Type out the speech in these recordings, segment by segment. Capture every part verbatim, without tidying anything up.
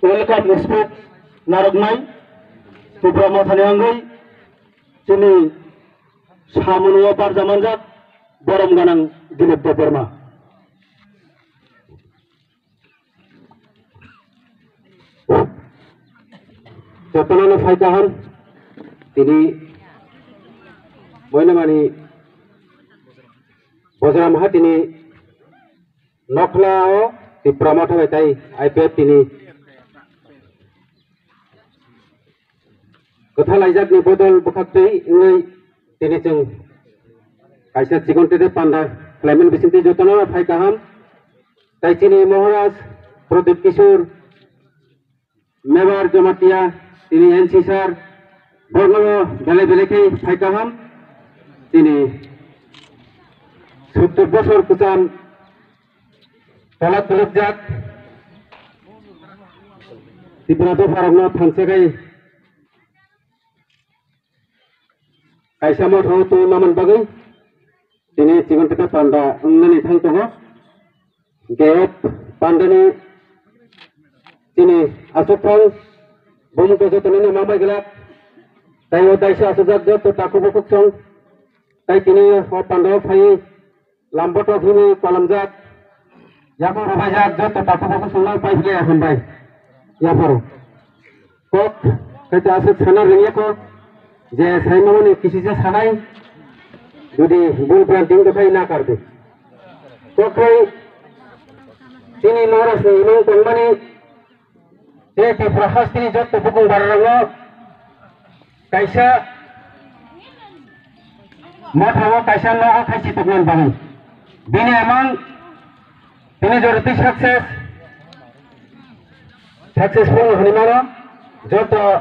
Welcome speech narwknai Tipra Mothani wngwi chini samungo barja manjak borom gwnang Dilip Debbarma. Jotono no phai kaham, tini Moinamani Bojram Hatini Nokhla o Tipra Motha bai tai I P F T ni kwtha laijakni bodol bwkhaktwi wngwi tini chwng kaisa chikon tete panda khlaimani bisingtwi jotono phai kaham. Tai chini Maharaj Pradip Kishore Mebar Jamatia, tini N C sir, borno belai belai khe phai kaham, tini sottor bosor kwcham tola tulukjak Tripura dopharokno thansa khai kaisa motha twi mamani bagwi tini chikon tete panda wngnani thang tongo. Gate pandani chini aswk thang bumung to joto nini mamai glak. Tai o daisa aswk jak joto takhuk bukhuk song. Tai tini o panda o phai lambotok hini kolamjak. Yaphang rwbaijak joto takhuk bukhuk song no pai phle hambai. Yapharo. Kok, kaitor aswk sana rwngya kok, je saimani kisisa sanai, jodi bul pran ting dokhai na kardi. Kok khai, chini Maharaj ni imang tongmani, je Tripura hasteni jotto bukung bararokno, kaisa motha o kaisa nogo khai chitoknani bagwi. Bini imang, tini joroti success, successful hwnwi mano. Joto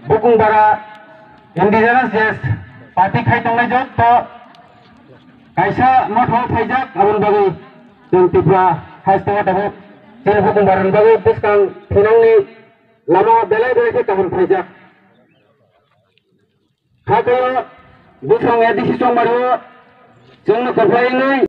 bukung bara indigenous je party khai tongnai joto kaisa motha o phaijak, aboni bagwi chwng Tripura haste o tabuk chini bukung bara ni bagwi bwskang thinangni lama belai belai khe kaham phaijak. Hakhe o bwskango A D C chongmari o chwngno kwplai wngnai